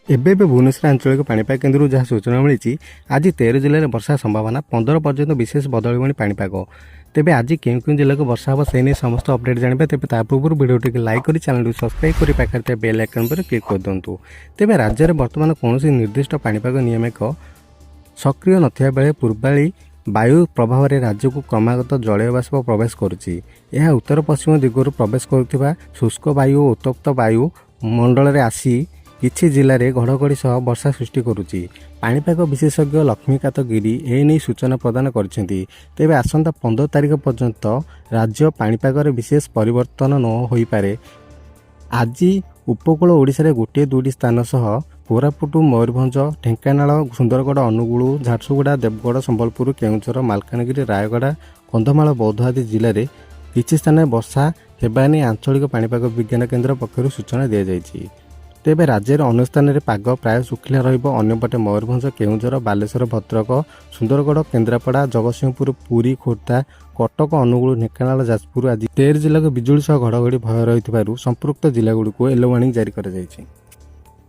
ଏବେ ଏବେ ଭୁବନେଶ୍ୱର ଆଞ୍ଚଳିକ ପାଣିପାଗ କେନ୍ଦ୍ରରୁ ଯାହା ସୂଚନା ମିଳିଛି, ଆଜି 13 ଜିଲ୍ଲାରେ ବର୍ଷା ସମ୍ଭାବନା, 15 ପର୍ଯ୍ୟନ୍ତ ବିଶେଷ ବଦଳିବନି ପାଣିପାଗ। ତେବେ ଆଜି କେଉଁ କେଉଁ ଜିଲ୍ଲାକୁ ବର୍ଷା ହେବ, ସେ ନେଇ ସମସ୍ତ ଅପଡେଟ୍ ଜାଣିବା। ତେବେ ତା ପୂର୍ବରୁ ଭିଡ଼ିଓଟିକୁ ଲାଇକ୍ କରି, ଚ୍ୟାନେଲଟିକୁ ସବସ୍କ୍ରାଇବ୍ କରି ପାଖରେ ଥିବା ବେଲ୍ ଆଇକନ୍ ଉପରେ କ୍ଲିକ୍ କରିଦିଅନ୍ତୁ। ତେବେ ରାଜ୍ୟରେ ବର୍ତ୍ତମାନ କୌଣସି ନିର୍ଦ୍ଦିଷ୍ଟ ପାଣିପାଗ ନିୟାମକ ସକ୍ରିୟ ନଥିବା ବେଳେ ପୂର୍ବାଳୀ ବାୟୁ ପ୍ରଭାବରେ ରାଜ୍ୟକୁ କ୍ରମାଗତ ଜଳୀୟ ବାଷ୍ପ ପ୍ରବେଶ କରୁଛି। ଏହା ଉତ୍ତର ପଶ୍ଚିମ ଦିଗରୁ ପ୍ରବେଶ କରୁଥିବା ଶୁଷ୍କ ବାୟୁ ଓ ଉତ୍ତପ୍ତ ବାୟୁ ମଣ୍ଡଳରେ ଆସି କିଛି ଜିଲ୍ଲାରେ ଘଡ଼ଘଡ଼ି ସହ ବର୍ଷା ସୃଷ୍ଟି କରୁଛି। ପାଣିପାଗ ବିଶେଷଜ୍ଞ ଲକ୍ଷ୍ମୀକାନ୍ତ ଗିରି ଏ ନେଇ ସୂଚନା ପ୍ରଦାନ କରିଛନ୍ତି। ତେବେ ଆସନ୍ତା 15 ତାରିଖ ପର୍ଯ୍ୟନ୍ତ ରାଜ୍ୟ ପାଣିପାଗରେ ବିଶେଷ ପରିବର୍ତ୍ତନ ନ ହୋଇପାରେ। ଆଜି ଉପକୂଳ ଓଡ଼ିଶାରେ ଗୋଟିଏ ଦୁଇଟି ସ୍ଥାନ ସହ କୋରାପୁଟ, ମୟୂରଭଞ୍ଜ, ଢେଙ୍କାନାଳ, ସୁନ୍ଦରଗଡ଼, ଅନୁଗୁଳ, ଝାରସୁଗୁଡ଼ା, ଦେବଗଡ଼, ସମ୍ବଲପୁର, କେଉଁଝର, ମାଲକାନଗିରି, ରାୟଗଡ଼ା, କନ୍ଧମାଳ, ବୌଦ୍ଧ ଆଦି ଜିଲ୍ଲାରେ କିଛି ସ୍ଥାନରେ ବର୍ଷା ହେବା ନେଇ ଆଞ୍ଚଳିକ ପାଣିପାଗ ବିଜ୍ଞାନ କେନ୍ଦ୍ର ପକ୍ଷରୁ ସୂଚନା ଦିଆଯାଇଛି। ତେବେ ରାଜ୍ୟର ଅନ୍ୟ ସ୍ଥାନରେ ପାଗ ପ୍ରାୟ ଶୁଖିଲା ରହିବ। ଅନ୍ୟପଟେ ମୟୂରଭଞ୍ଜ, କେଉଁଝର, ବାଲେଶ୍ୱର, ଭଦ୍ରକ, ସୁନ୍ଦରଗଡ଼, କେନ୍ଦ୍ରାପଡ଼ା, ଜଗତସିଂହପୁର, ପୁରୀ, ଖୋର୍ଦ୍ଧା, କଟକ, ଅନୁଗୁଳ, ଢେଙ୍କାନାଳ, ଯାଜପୁର ଆଦି 13 ଜିଲ୍ଲାକୁ ବିଜୁଳି ସହ ଘଡ଼ଘଡ଼ି ଭୟ ରହିଥିବାରୁ ସମ୍ପୃକ୍ତ ଜିଲ୍ଲାଗୁଡ଼ିକୁ ୟେଲୋ ୱାର୍ଣ୍ଣିଂ ଜାରି କରାଯାଇଛି।